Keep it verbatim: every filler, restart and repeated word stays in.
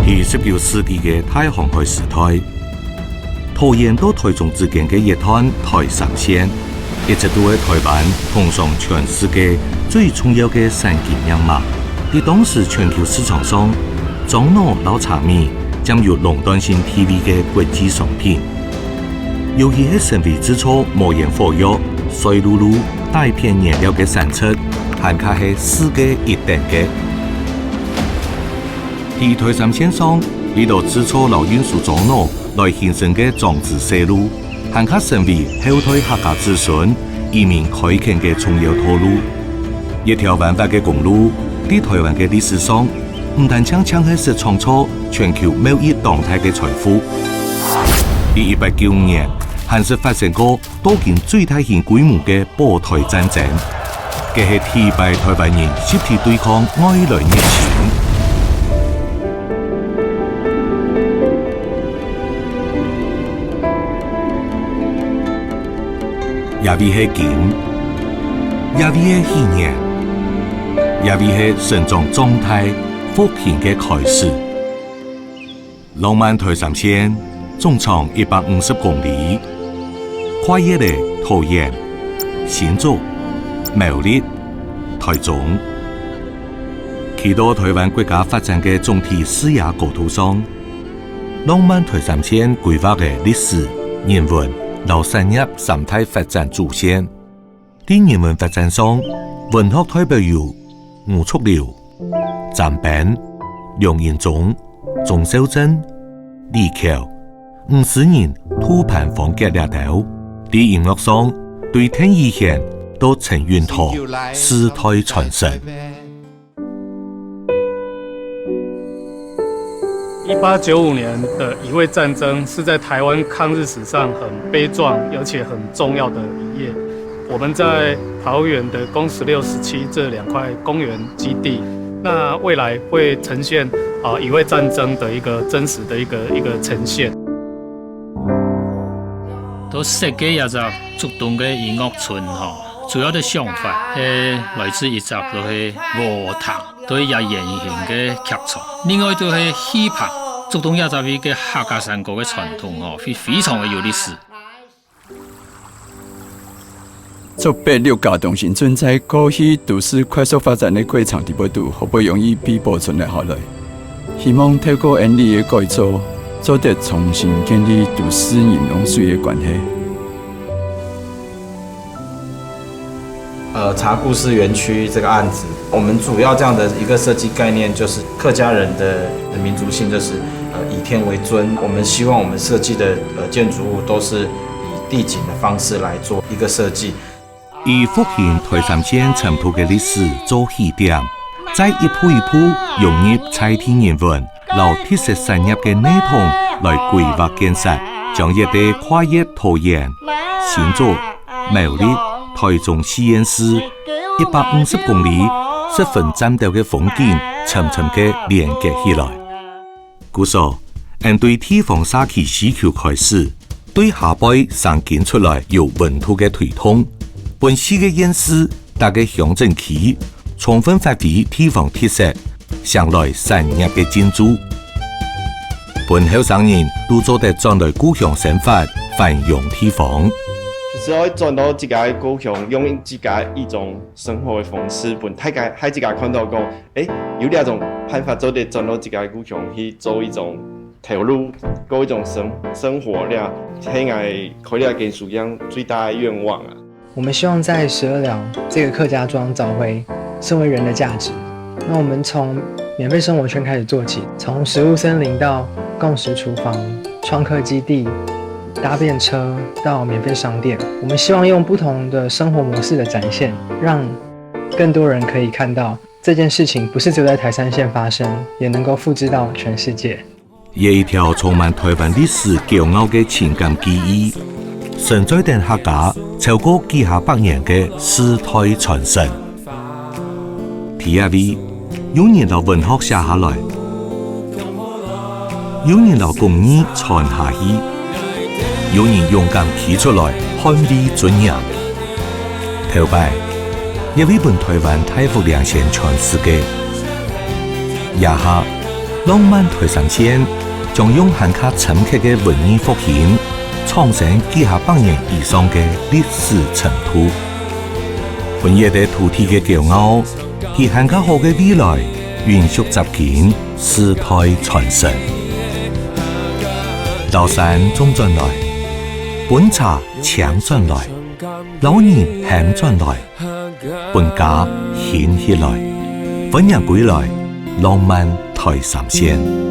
係十九世紀个大航海時代，桃園到臺中之間个一段台三線，一直都係臺灣通商全世界最重要个產金命脈。在當時全球市場上，樟腦摎茶米佔有壟斷性地位个國際商品。尤其係成為製造無煙火藥、碎甪甪、底片原料个產出，還較係世界一等个。 在台三線上，為著製造摎運輸樟腦來形成个樟子細路，還較成為後代客家子孫移民開墾个重要道路。一條彎彎个公路，在臺灣个歷史上，毋單淨淨係識創造全球貿易當大个財富，在一八九五年，還識發生過 到今最大型規模个保臺戰爭，該係第一擺臺灣人集體對抗外來入侵。這位係金，這位係喜悅，這位係成長壯大、復興个開始。 浪漫臺三線，總長一百五十公里，跨越了桃園、新竹、苗栗、臺中。企到臺灣國家發展个總體視野高度上，浪漫臺三線規劃个歷史、人文摎產業三大發展主線。 在人文發展上，文學代表有吳濁流、詹冰、梁英忠、鍾肇政、李喬、吳思仁、杜潘芳格這兜。在音樂上，對鄧雨賢到陳允陶，世代傳承。 一八九五年的乙未戰爭是在台灣抗日史上很悲壯而且很重要的一頁。我們在桃園的公十六、十七這兩塊公園基地，那未來會呈現，啊，乙未戰爭的一個真實的一個，一個呈現。都設計這隻竹東个音樂村吼，主要的想法係來自一隻就係禾埕。 對這圓形个劇場。另外就係戲棚，竹東這隻位个客家山歌个傳統吼，非，非常个有歷史。竹北綠咖東新村在過去都市快速發展个過程底背肚，好不容易被保存了下來。希望透過𫣆俚个改造，做得重新建立都市人攏水个關係。 呃，茶故事園區這個案子，我們主要這樣的一個設計概念，就是客家人的民族性，就是，呃，以天為尊。我們希望我們設計的，呃，建築物都是以地景的方式來做一個設計。以復興臺三線深度个歷史做起點，再一步一步融入在地人文摎特色產業个系統來規劃建設，將一個跨越桃園、新竹、 苗栗、臺中四縣市一百五十公里十分佔兜个風景，深深个連結起來。故所，𫣆對地方社區需求開始，對下背生根出來有溫度个推動，分四個縣市、逐個鄉鎮區， 充分發揮地方特色，成來產業个進駐。分後生人都做得轉來故鄉生活，繁榮地方。只要轉到自家个故鄉，用自家一種生活个方式，分大家，大自家看到講，欸，有這種辦法做得轉到自家个故鄉去做一種投入，過一種生，生活，這係𠊎開這間書店最大个願望啊。 我們希望在十二寮這個客家庄找回身為人的價值。那我們從免費生活圈開始做起，從食物森林到共識廚房、創客基地、搭便車到免費商店，我們希望用不同的生活模式的展現，讓更多人可以看到這件事情不是只有在台三線發生，也能夠複製到全世界。 也一條充滿台灣歷史驕傲个情感記憶，承載等客家超過幾下百年个世代傳承。第一位，有人摎文學寫下來，有人摎工藝傳下去，有人勇敢企出來捍衛尊嚴。頭擺，一位分台灣大幅領先全世界，這下浪漫台三線將用還較深刻个文藝復興，創成幾下百年以上个歷史程度。分一个土地个驕傲，替還較好个未來，永續接緊，世代傳承。老山種轉來，分茶青轉來，老人喊轉來，分家興起來，歡迎歸來，浪漫台三線。